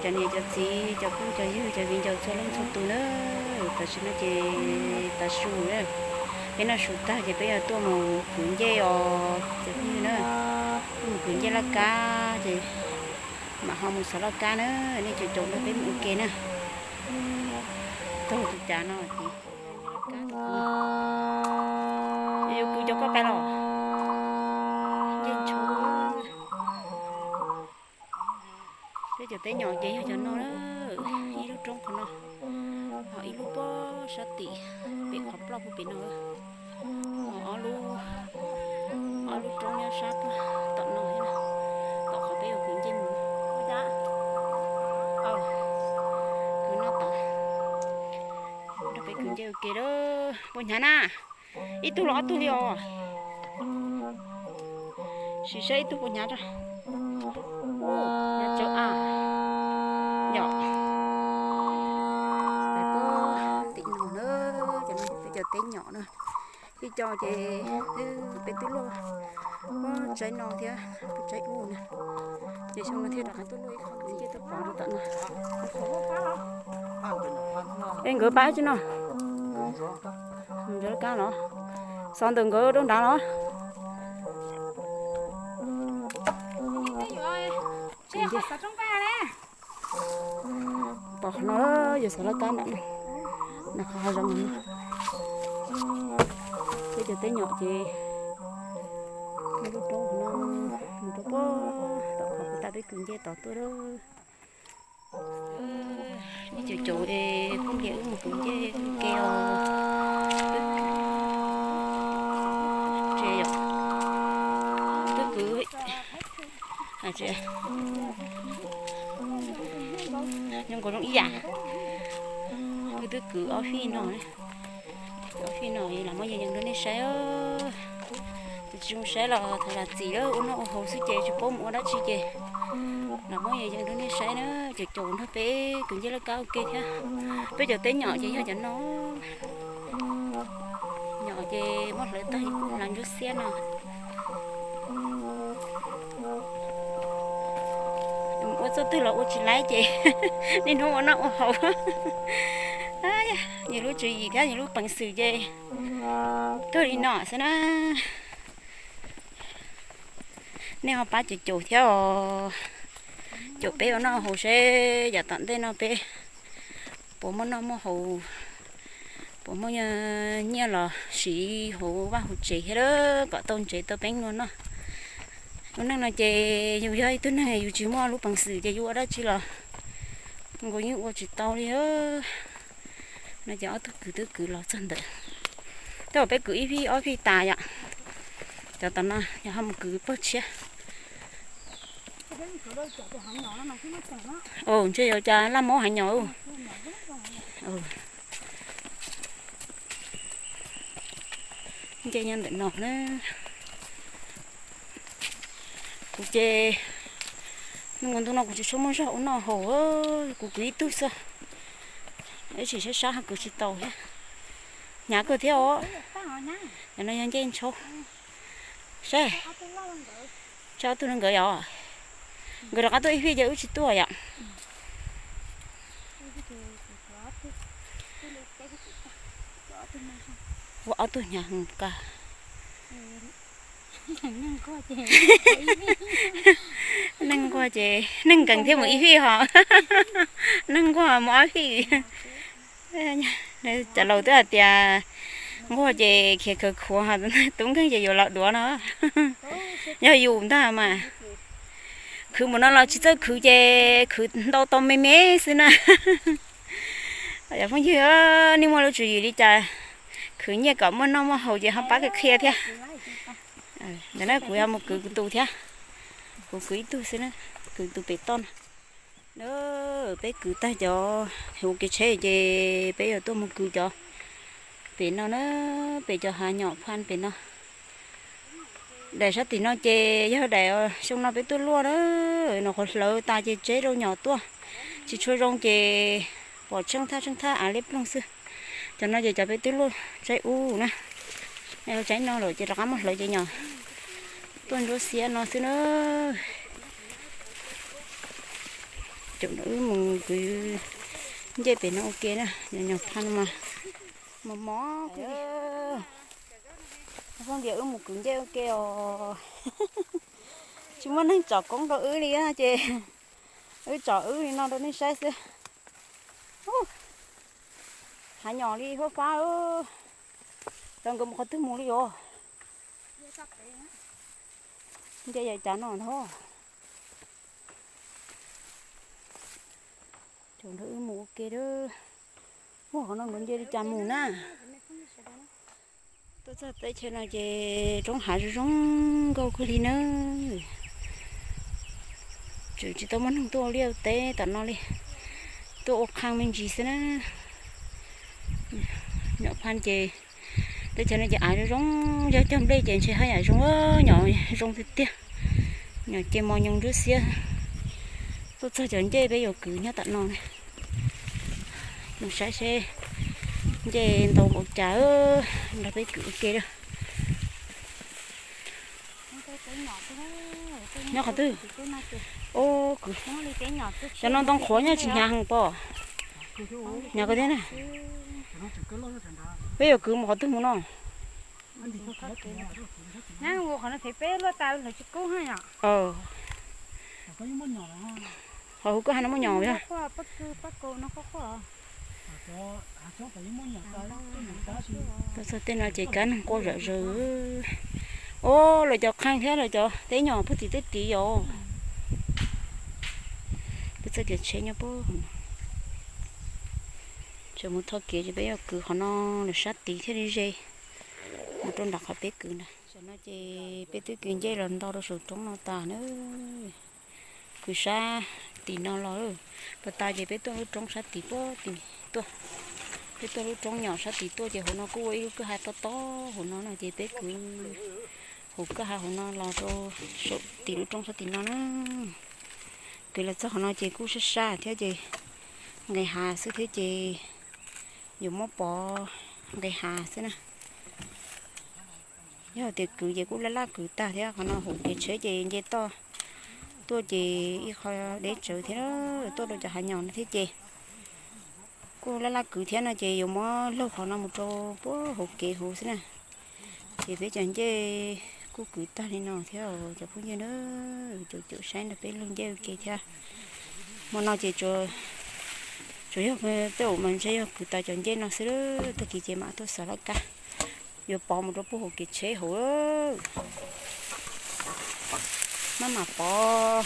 Cov niam cov txiv, cov phooj cov ywg, cov viv ncaus txhua leej txhua tus na, tam sim no ces tav su na, peb noj su tag ces peb yuav tuaj mus kwv ncej os cov phooj ywg na. Tuaj mus kwv ncej laj kab ces mam ho mus xov laj kab na, nej caum caum nrog peb mus ua ke na. Taug tus cav no ces yuav kwv cov koj pais los. Ncej ntshav. Peb cov teb nyom ces yog cov no na, ib lub roob qhov no, ho ib lub pob sab tim, pem qhov ploj puag pem no, ho ob lub, ob lub roob nyob sab puag tom no, tom qhov peb yuav kwv ncej mus. Kwv no tom, nrog peb kwv ncej ua ke lawm. Puas hnyav na? Ib tug los ob tug li os. Sim saib ib tug puas hnyav tso. Hnyav tsawv a. Yom. Pais puag tim no na, cov no peb cov teb nyom na. Ib co ces twb peb twb luaj puag tsaib no thiab, puag tsaib ub na. Ces xyoo no thiaj rov qab tuaj luaj ib qho ntxiv ces tuaj pov rau tom no. Es nkawd pab tsi no. Ntawd kab los, xov ntawm nkawd rau nrad los. Pom qhov no, yog xov laj kab nram no, nram qhov hav zoov no. Peb cov teb nyom ces nyob lub roob no, mus rau puag tom qhov kuv tau peb kwv ncej tod tuaj lawm. Ib co caum phooj ywg wb mus kwv ncej ua ke os. Twb kwv, zoo nkaus zoo ib yam. Wb twb kwv ob fij no, ob fij no lam muab yees yees rau nej saib. Tsis zoo saib los thov zam txim, ua noj ua haus xwb ces tsis paub mus ua dab tsi ces lam muab yees yees rau nej saib na. Caum caum nrog peb kwv ncej laj kab ua ke thiab. Peb cov teb nyom ces yog cov no. Nyom ces muab hlawv tag kuj hlawv ntsuab xiab no. Ua txoj twg los ua tsis laib ces niaj hnub ua noj ua haus. Yus lub tswv yim thiab yus lub peev xwm ces kawg li no xwb na. Nej ho pab caum caum thiab os. Caum peb ua noj haus seb yav tom ntej no peb puas muaj noj muaj haus, puas muaj nyiaj los siv hauv vaj hauv tsev thiab kom tau ntsev tau peeb luag noj. Lub neej no ces yus yog ib tug neeg yus tsis muaj lub peev xwm ces yus ua dab tsi los nkaus yeej ua tsis tau li. No ces ob tug kwv twb kwv los txog ntawm, tej zaum peb kwv ib fij ob fij tas yom. Cov tom no yog ho mus kwv pag tshiab. Ntshe yuav cas laj mob heev nyom. Nce nyob ntawm no na. Kuv ces nws mus ntu no kuv tsis tshua muaj zog ua noj haus, kuv kwv ib tug xwb. Ib sim sab sab ho kwv tsis tau thiab. Hnyav kawg thiab os. Cov no yog ncej ntshauv. Saib, tsab ob tug no nkawd yom, nkawd rov qab tuaj ib fij ces wb tsis tuaj yom. Ua ob tug hnyav heev kawg. Neeg nquag ces neeg nkeeg thiaj mus ib fij ho. Neeg nquag mus ob fij. Cov laus twb hais tias nquag ces khiav khawv khuav, tub nkeeg ces yuav los duav no. Yog yus ntag mas. Khwv mus no los tsis txawj khwv ces khwv ntau tau me me xwb na. Cov phooj ywg, nej muaj lub tswv yim li cas khwv nyiaj kom muaj noj muaj haus ces ho pab qhia thiab. Ntawm no kuv yog mus kwv kuv tus thiab. Kuv kwv ib tug xwb na, kwv tus pem toj na. Peb kwv tag cov ua kev tsheb ces peb yuav tuaj mus kwv cov pem no na, pem cov hav nyom phaj pem no. Daim sab tim no ces yog daim xyoo no peb tuaj luaj na, nws qhuav hlawv tas ces tseb rau nyom tuaj, tsis tshua zoo ces pom tsheej thaj tsheej thaj av liab ploog xwb. Cov no ces cov peb twb luaj tsaib ub na, tsaib no lawm ces rov qab muab hlawv ces nyom tuaj ntsuab xiab no xwb na. Caum wb mus kwv ncej pem no ua ke na, nyom phaj no mas mos mos. Phooj ywg, wb mus kwv ncej ua ke os. Tsis muaj neeg tsom koob rau wb li ces wb tsom wb li no rau nej saib xwb. Hav nyom li huab fab. Cov nkawd mus qhov twg mus li os? Nce yam cav no ntag. Caum nrog wb mus ua ke. Ua qhov no nkawd nce li cas mus na? Tuaj txog teb chaws no ces roob hav zoo zoo nkauj kawg li na. Tseem tsis tau muaj neeg tuaj ua liaj ua teb tom no li, tuaj ua qhaj me ntsis xwb na. Nyom phaj ces teb chaws no ces av zoo zoo, yog cog nplej ces ntshe haj yam zoo, nyom zoo tiag tiag. Nyom ces mos nyoos ntsuab xiab. Tuaj txog cov ncej peb yuav kwv nyob tom no na. Mus saib seb ncej ntau npaum cas nrog peb kwv ua ke lawm. Nyob qhov twg? Cov no ntoo qhuav nyob tsis hnyav heev pob. Hnyav kawg thiab na. Peb yuav kwv mus qhov twg mus no? Ho huv koj ha no muaj nyom yog? Txog tej no ces kab neeg quaj zom zaws. Os, lawv cov qhaj thiab lawv cov teb nyom puag tim tej tid yom. Peb txoj kev tsheb nyob puag, tseem mus tho kev ces peb yuav kwv qhov no lawm sab tid thiaj li ze mus rau nram qhov peb kwv ntag. Tam no ces peb twb kwv ncej los nto rau saum roob no tas na. Kwv sab tim no los, puag ta ces peb tuaj lub roob sab tid puag tim tuaj. Peb tuaj lub roob nyom sab tid tuaj ces hauv no kuj ua ib lub kwj ha tob tob hauv no no ces peb kwv hauv kwj ha hauv no los rau saum tim lub roob sab tim no na. Kwv los txog qhov no ces kuj sab sab thiab ces nqis hav xwb thiab ces yuav muab pov nqis hav xwb na. Yog tias kwv ces kuj laj laj kwv tag thiab, qhov no hauv kev tsheb ces nce toj tuaj ces ib qho deb tsawv thiab, tuaj rau cov hav nyom no thiab ces kuj laj laj kwv thiab no ces yuav muab laug qhov no mus rau puag hauv kev hauv xwb na. Ces peb cov ncej kuj kwv tag li no thiab cov phooj ywg na, caum caum saib nrog peb laug ncej ua ke thiab. Hmo no ces tsuas yog peb ua mas ntshe yog kwv tau cov ncej no xwb, tag kis ces mam tuaj xav laj kab yuav pov mus rau puag hauv kev tsheb hauv. Maj mam pov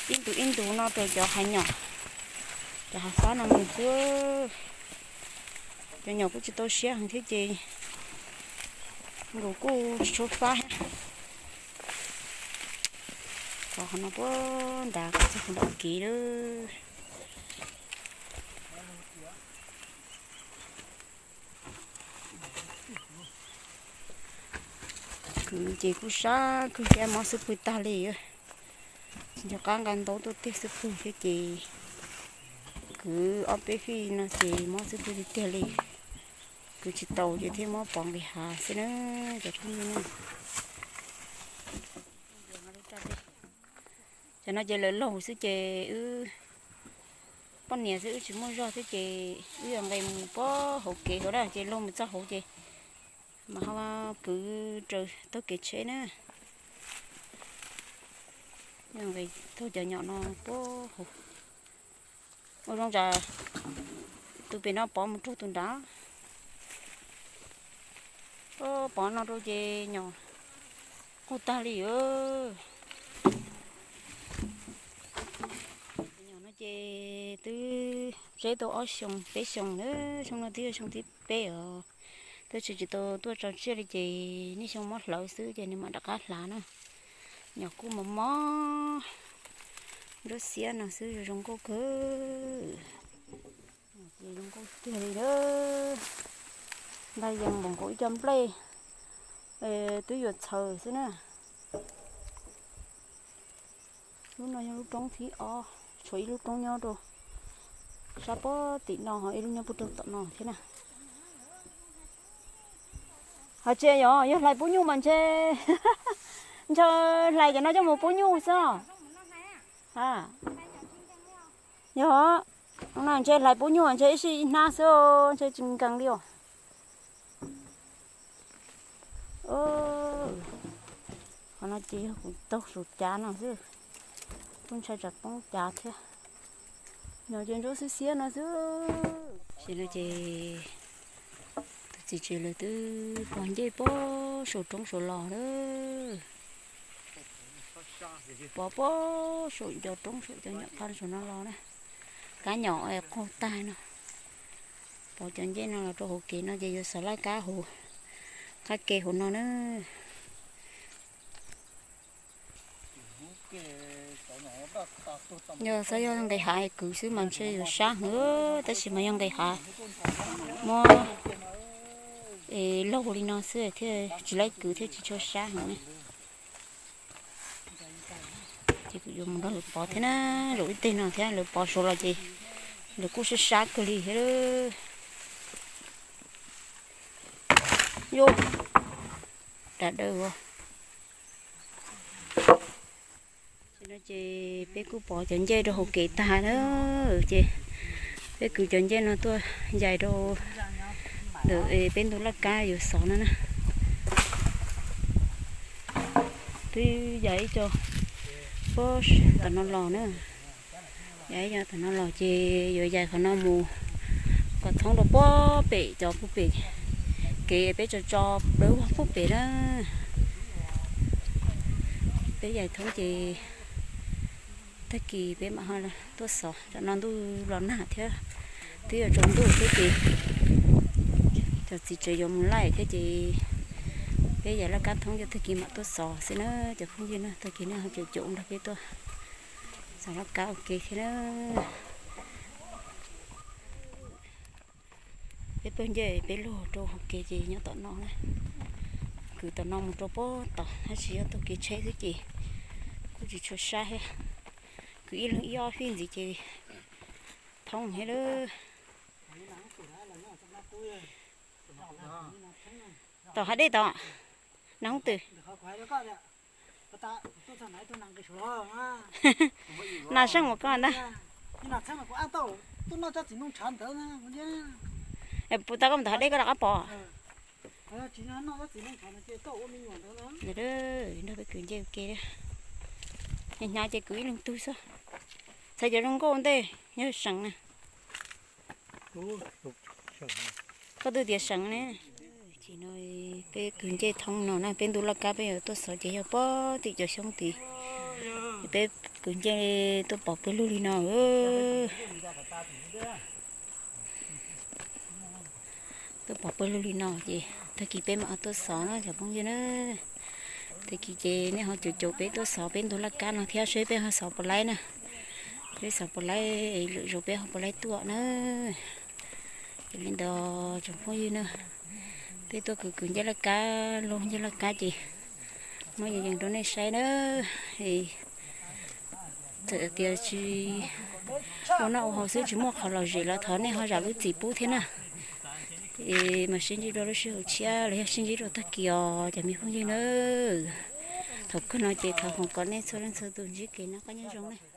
ib ntus ib ntus no rau cov hav nyom, cov hav fab no mus xwb. Cov nyom kuj tsis tau siab heev thiab ces Nkaus kuj tsis tshua fab thiab. Qhov no puag nrad txog puag nram kev lawm. Kwv ces kuj sab kawg thiab, mob xub pwg tag li. Tsis nco qab nqa ntaub tuaj tiag xub pwg thiab ces kwv ob peb fij no ces mob xub pwg tiag tiag li. Kwv tsis tau ces thiaj muab pov nqis hav xwb na, cov phooj ywg na. Cov no ces lawv laug xwb ces wb poj niam xwb wb tsis muaj zog thiab ces wb yuav nqis mus puag hauv kev hauv na, ces laug mus txog hauv ces mas ho kwv raws taug kev tsheb na. Nqis taug cov nyom no puag hauv. Ua zoo tsam tus pem no pov mus raug tus nrad. Pov no rau ces nyom quj tag li. Nyom no ces twb tseb tau ob xyoo peb xyoo lawm, xyoo no twb yog xyoo thib peb os. Tab sis tsis tau tuaj tso tsiaj li ces niaj xyoo muab hlawv xwb ces nws mam rov qab hlav na. Nyom kuj mos mos, nruab xiab no xwb zoo nkauj kawg. Ces zoo nkauj tiag li lawm. Ntaj yees npaum nkaus ib co nplej twb yuav txhaws xwb na. Lub no yog lub roob thib ob, tshuav ib lub roob nyob rau sab puag tim no, ho ib lub nyob puag rau tom no thiab na. Ho tsis yog, yog hlais pub nyuj mas ntshe, ntshe hlais cov no coj mus pub nyuj xwb. Yog, no ntshe hlais pub nyuj ntshe ib sij ib hnab xwb, ntshe tsis nkees li os. Qhov no ces yog kuv taug saum cav no xwb, kuj ntshai tsam poob cav thiab. Nyom ces ntsuab xiab xiab no xwb. Tam sim no ces tus txiv tsev lawv twb pov ncej puag saum roob saum los lawm. Pov puag saum cov roob saum cov nyom phaj saum no los na. Kab nyom qaug tag no. Pov cov ncej no los rau hauv kev no ces yuav xov laj kab hauv qab ke hauv no na. Yog xav yog nqis hav kwv xwb mas ntshe yuav sab heev, tab sis mas yog nqis hav muab es laug li no xwb thiaj tsis laib kwv thiaj tsis tshua sab heev ne. Ces kuv yuav mus nrog lawv pov thiab na, zaum ib teg no thiab lawv pov suav los ces lawv kuj sab sab kawg li thiab. Yuj, dav dawb. Tam sim no ces peb kuj pov cov ncej rau hauv kev tag na, ces peb kwv cov ncej no tuaj yais rau ntawm peb ntu laj kab yuav xov no na. Twb yais ib co puag tom no los na. Yais ib co tom no los ces yuav yais qhov no mus kom thoob rau puag pem cov puag pem kev peb tso tso dawb vog puag pem na. Peb yais thoob ces tag kis peb mam ho tuaj xov. Tam no ntuj los nag thiab, twb yuav tsaus ntuj thiab ces cov txiv tsev yuav mus laij thiab ces peb yais laj kab thoob ces tag kis mam tuaj xov xwb na cov phooj ywg na. Tag kis nej ho caum caum nrog peb tuaj xov laj kab ua ke thiab na. Peb pawg ncej peb luag rau hauv kev ces nyob tom no na. Kwv tom no mus rau puag tom tab sis yog taug kev tsheb xwb ces kuj tsis tshua sab thiab. Kwv ib leeg ib ob fij ntxiv ces thoob thiab lawm. Tom hav dej tom, nas hoob twm. Nas seej mus koj ntag. Puas tau koj mus tom hav dej koj rov qab pom. Nrog peb kwv ncej ua ke, hnyav hnyav ces kwv ib leeg tug xwb. Txhais cov zoo nkauj ntej yog seem na. Koj twb tias seem ne. Tam no peb kwv ncej thoob no na, peb ntu laj kab peb yuav tuaj xov ces yog puag tim cov xyoob tid. Peb kwv ncej tuaj pov pawg lug li no. Tuaj pov pawg lug li no ces Tag kis peb mam tuaj xov na cov phooj ywg na. Tag kis ces nej ho caum caum peb tuaj xov, peb ntug laj kab no thiab seb peb ho xov puas laib na. Peb xov puas laib, lwm zaus peb ho puas laib tuaj na. Ces li ntawd cov phooj ywg na, peb tuaj kwv kwv ncaj laj kab, lub ncaj laj kab ces muab yees yees rau nej saib na. Txawm tias tsis ua noj ua haus xwb, tsis muaj qhov lom zem los thov nej ho zam lub txim pub thiab na. Es mam sib ntsib rau lub sij hawm tshiab los yog sib ntsib rau tag kis os cov me phooj ywg na. Thaum kawg no ces thov kom nej txhua leej txhua tus ntsib kev noj qab nyob zoo na.